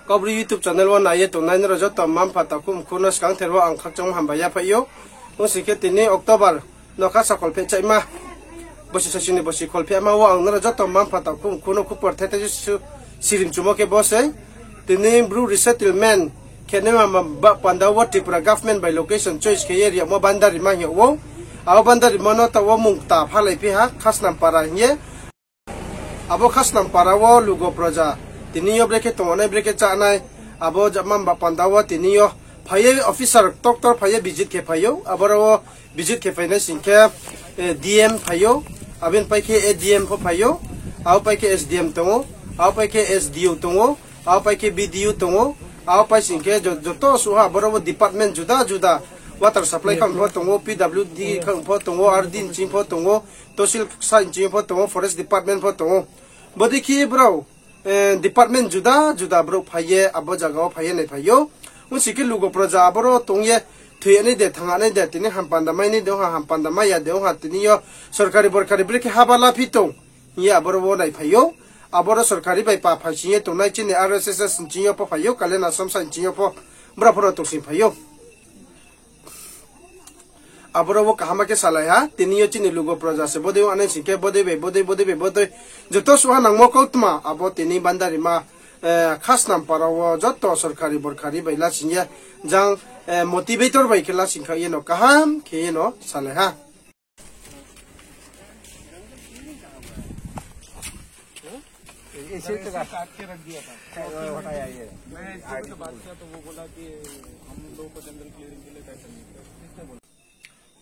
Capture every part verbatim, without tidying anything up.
Kaubru YouTube channel wo nai ye tongnai nrao joto mma-mpha takhu mkhu no skangther wo ang khakchangmo hambai yaphaih ou. Ong sing khe tini October nokha sa kholphehchaima, bosi sasini bosi kholphehma wo ang nrao joto mma-mpha takhu mkhu no khupor thethai su sirimchumo khe bo sei. Tini Bru resettlement khe naima ba panda wo Tripura government bai location choice khe ye riamo Bandarima hing yag ou. Abo Bandarima no taoh wo mung kta phalaiphi ha, Khasnam Para hing ye. Abo Khasnam Para wo lugo proja, tini yo brekhe tongnai, brekhe chánai, abo jama ba panda wo tini yo phai ye officer, doctor phai ye visit khe phai ou, aboro wo visit khe phainai sing khe, eh, D M phai ou, abini pai khe A D M pho phai ou, abo pai khe S D M tong ou, abo pai khe S D O tong ou, abo pai khe B D O tong ou, abo pai sing khe jo-, joto suh ha, aboro wo department juda juda, water supply khang pho tong ou, P W D khang pho tong ou, R D ni ching pho tong ou, tosil sa ni ching pho tong ou, forest department pho tong ou. Bodei khe brao, eh, department juda juda brouh phai ye, abo zaga wo phai ye naiphai ou. Ong sing khe lugo proja aboro tong ye, thoi nai de, thanng nai de, tini hampanda mai nai de ong ha, hampanda mai ya de ong ha, tini yo sorkari borkari brekhe haba laphi tong hing ye aboro wo naiphai ou. Aboro sorkari bai pa phai sing ye tongnai chini R S S ni ching yo pho phai ou, Kalyan Ashram sa ni ching yo pho, brao pho no tongsing phai ou. Aboro wo kaham khe salai ha, tini yo chini lugo proja se bodei ong nai sing khe bodei bai bodei, bodei bai bodei. Joto suh ha nangmo kautma, abo tini Bandarima, eh, Khasnam Para wo joto sorkari borkari bai lasing ye, jang, eh, motivator bai khe lasing kha ye no kaham khe ye no salai ha.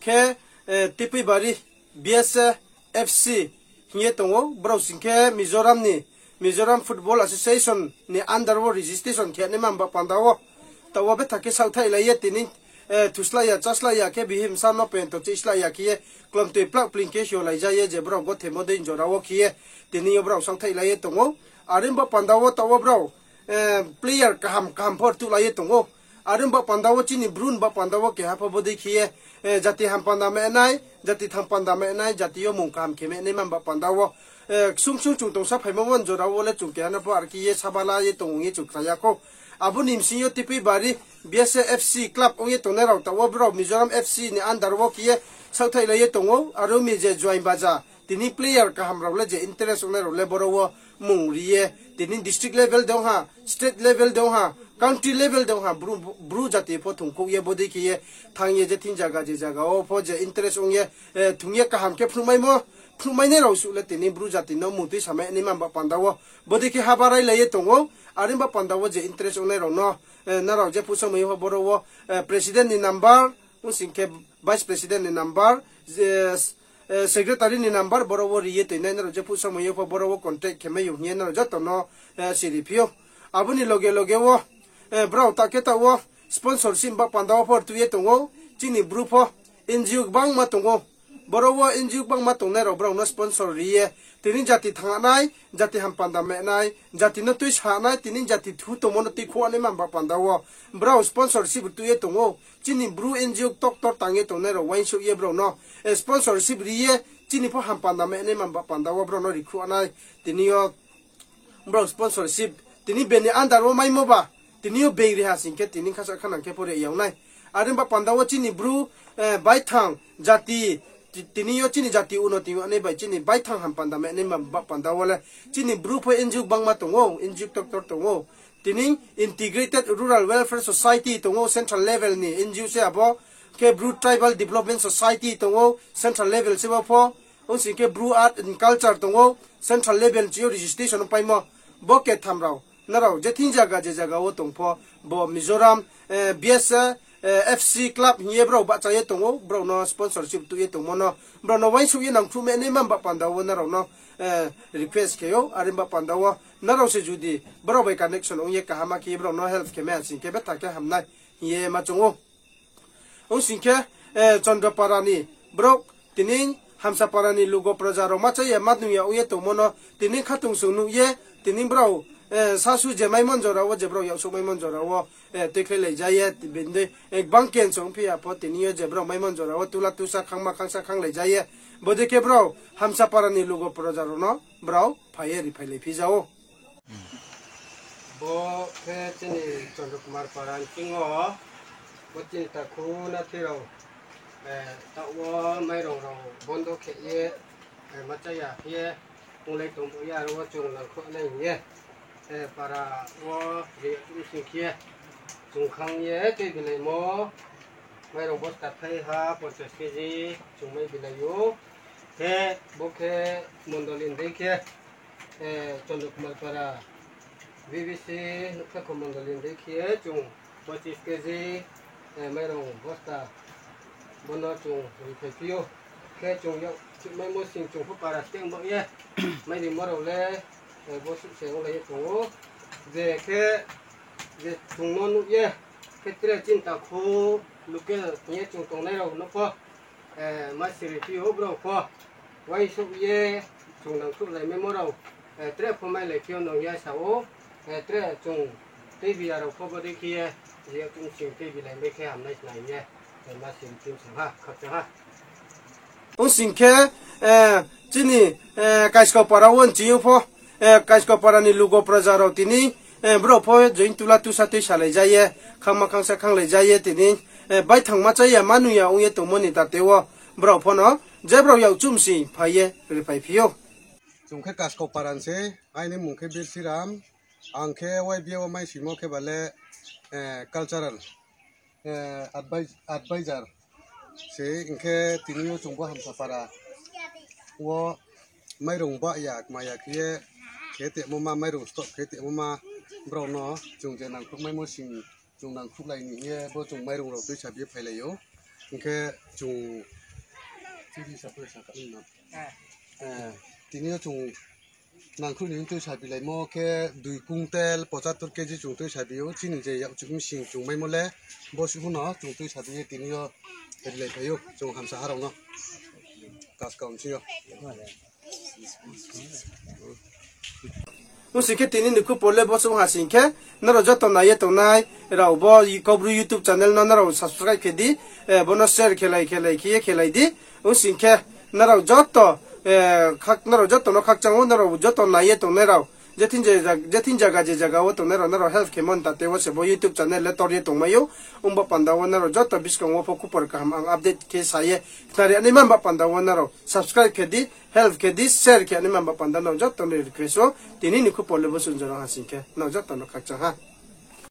Khe, eh, Tipuibari B S A F C hing ye tong ou, brao sing khe Mizoram ni, Mizoram Football Association ni under wo registration khe naima ba panda wo. Taoh wo betha khe saohthaihlai ye tini, eh, thuslai ya, cháslai ya khe bihih bsa no pento chislai ya khe ye klomtoi plak pling khe hiolai ja ye je brao gothemo dei jora wo khe ye tini yo brao saohthaihlai ye tong ou. Are ba panda wo taoh wo brao, eh, player kaham kaham pho rtuhlai ye tong ou. Are ba panda wo chini Bru ni ba panda wo keha pho bodei khe ye, eh, jati hampanda mai nai, jati thangpanda mai nai, jati yo mung kaham khe mai naima ba panda wo, eh, ksung ksung chung tongsa phaimo wo jora wo le chung keha no pho are khe ye sabala ye tong ong ye chung khna ya khou. Abo ni bsing yo Tipuibari B S A F C club ong ye tongnai rao taoh wo brao Mizoram F C ni under wo khe ye saohthaihlai ye tong ou, aro mi je Joain Baja, tini player kaham rao le je interest ongnai rao le boro wo mung ri ye, tini district level de ong ha, state level de ong ha, country level de ong ha, Bru, Bru jati pho thungkhouh ye bodei khe ye thanng ye je thing zaga je zaga wo pho je interest ong ye, eh, thung ye kaham khe phnuhmaimo, phnuhmai nai rao suh le tini Bru jati no mung tui samai naima ba panda wo bodei khe haba railai ye tong ou. Are ba panda wo je interest ongnai rao no, eh, nrao jephuh somoi yo pho boro wo, eh, president ni number, ong sing khe vice president ni number, je, eh, secretary ni number boro wo ri ye toinai, nrao jephuh somoi yo pho boro wo contact khe mai ou hing ye nrao joto no, eh, siri phi ou. Abo ni loge loge wo, eh, brao ta khe taoh wo sponsorship ba panda wo pho rtuh ye tong ou, chini Bru pho N G O gbangma tong ou. Boro wo N G O gbangma tongnai rao brao no sponsor ri ye, tini jati thanng nai, jati hampanda mai nai, jati no tuisa nai, tini jati thu tongmo no tuikhouh naima ba panda wo brao sponsorship rtuh ye tong ou. Chini Bru N G O ktor ktor tang ye tongnai rao uaingsouh ye brao no, eh, sponsorship ri ye, chini pho hampanda mai naima ba panda wo brao no rikhruh nai. Tini yo brao sponsorship, tini bini under wo maimo ba, tini yo beng ri ha sing khe tini khasa khanang khe pho ri yag nai. Are ba panda wo chini Bru, eh, baithang jati, ti-, tini yo chini jati uno tini yo nai bai chini baithang hampanda mai naima ba panda wo le chini Bru pho N G O gbangma tong ou, N G O ktor ktor tong ou. Tini Integrated Rural Welfare Society tong ou, central level ni N G O se abo, khe Bru Tribal Development Society tong ou, central level se bo pho, ong sing khe Bru Art and Culture tong ou, central level ching yo registration paimo, bo ketham rao, nrao je thing zaga je zaga wo tong pho, bo Mizoram, eh, B S A, eh, F C club hing ye brao bahcha ye tong ou, brao no sponsorship tuh ye tongmo no, brao no uaingsouh ye nangkhruh mai naima ba panda wo nrao no, eh, request khe ou, are ba panda wo nrao se judi brao bai connection ong ye kaham khe ye brao no help khe mai ha sing khe betha khe ham nai hing ye ma choung ou. Ong sing khe, eh, Chondropara ni brouh, tini Hamsapara ni lugo proja rao ma chá ya ma nung ya ong ye tongmo no, tini khatungsung nuh ye, tini brao, eh, sasu je maimo jora wo, je brao yaksouh maimo jora wo, eh, tuikhlailai ja ye, bini dei, eh, gbang cancel ongphi ya pho, tini yo je brao maimo jora wo, tula tusa khangma khangsa khanglai ja ye, bodei khe brao Hamsapara ni lugo proja rao no brao phai ye riphailai phi ja ou. Bo khe chini Chandra Kumar para ni sing yo, bo chini takhu nathi rao, taoh wo mairong rao bondo khe ye, ma chá ya khe ye, onglai tong bo ye, aro wo chung nangkhruh nai hing ye, para wo je chung sing khe ye, chung khang ye tei bilaimo, mairong bosta thaiha ponchas kg chung mai bilai ou. Khe bo khe mondoli ni dei khe, Chandra Kumar para, B B C Nougkha Kho mondoli ni dei khe chung pochis kg mairong bosta bono chung riphaiphi ou. Khe chung yak maimo sing chung pho para steng bo ye, mai rimo rao le, bo suh se onglai ye tong ou. Je khe, je chung no nuh ye, khe tre chini takhu local hing ye chung tongnai rao no pho, ma siriphi ou brao pho. Uaingsouh ye chung nangkhruhlai maimo rao, tre pho mailai phi ou nung ya sa ou, tre chung tei biya rao pho bodei khe ye, je chung sing tei bilai mai khe hamnai snai ye, ma siriphi sa ha, khakchang ha. Ong sing khe, chini, Kaiskau para wo nching yo pho, Kaiskau para ni lugo praja rao tini, brao pho join tula tusa tuisalai ja ye, khangma khangsa khanglai ja ye tini, baithang ma chá ya ma nung ya ong ye tongmo ni tate wo, brao pho no, je brao yak chumsi phai ye riphaiphi ou. Chung khe Kaiskau para ni se, aini mung khe Birsiram, ang khe Y B A wo maisimo khe ba le, cultural, advisor se, hing khe tini yo chung bo Hamsa para wo mairong bah ya, kma ya khe ye, khe temo ma, mairong stop khe temo ma, brao no chung je nangkhruh maimo sing, chung nangkhruhlai ni hing ye, bo chung mairong rao tuisa bi ye phailai ou. Hing khe chung, tini yo chung nangkhruh ni tuisa bilaimo khe dui kuntel pochatur kg chung tuisa bi ou, chini je yak chumsing chung maimo le, bo suh no chung tuisa bi ye tini yo rilai phai ou, chung Hamsa ha rao no. Kaiskau ni sing yo. Ong sing khe tini ni khupor le bo suh ha sing khe, nrao joto nai ye tongnai rao bo Kaubru YouTube channel no nrao subscribe khe di, bono share khelai khelai khe ye khelai di. Ong sing khe nrao joto, nrao joto no khakchang ou, nrao joto nai ye tongnai rao, je thing zaga je zaga wo tongnai rao nrao help khemo ni tate wo se bo YouTube channel le tor ye tongmai ou. Ong ba panda wo nrao joto buskang wo pho khupor kaham ang update khe sa ye khnari ani man ba panda wo nrao subscribe khe di, help khe di, share khe ani man ba panda nrao joto ni request ou. Tini ni khupor le bo suh jora ha sing khe nrao joto no khakchang ha.